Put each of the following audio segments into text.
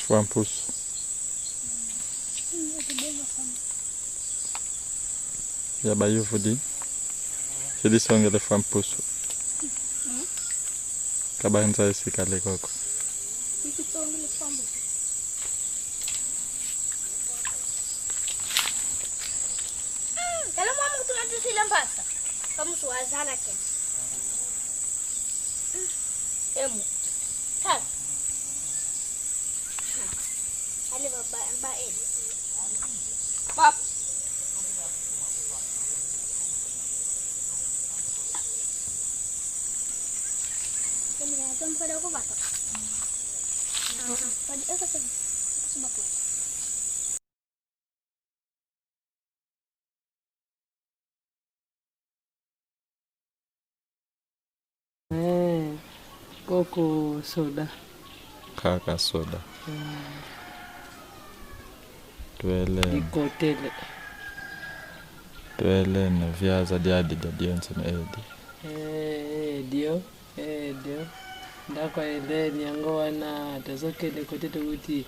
Fwampusu. Ya bayuvudi filisongele fwampusu kabanza esika lekoko. Eh, koko soda. Kaka soda. Twele. Dikotele. Twele na vyaza diadi dia dionse na edi. Eh, dio, eh, dio. Ndako ya Eleni yango wana tozokende kote tokuti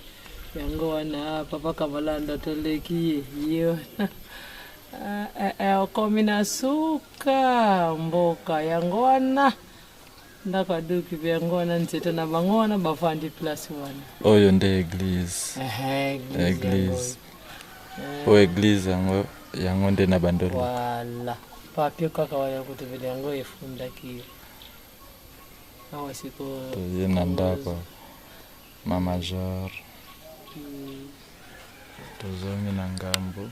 yango wana papa Kabalanda toleki ye ye wana ah, eh, eh, okomi na suka mboka yango wana ndako ya duki mpe yango wana nzete na bango wana bafandi place wana. Oyo nde eglise. Ehe, eglise. Eglise. Oyo eglise yango yango nde na bandolo. Voilà. Papier kaka wana kutubela yango efundaki ye. Awa sikoyo. Toye na ndako ma major. Tozongi na ngambo.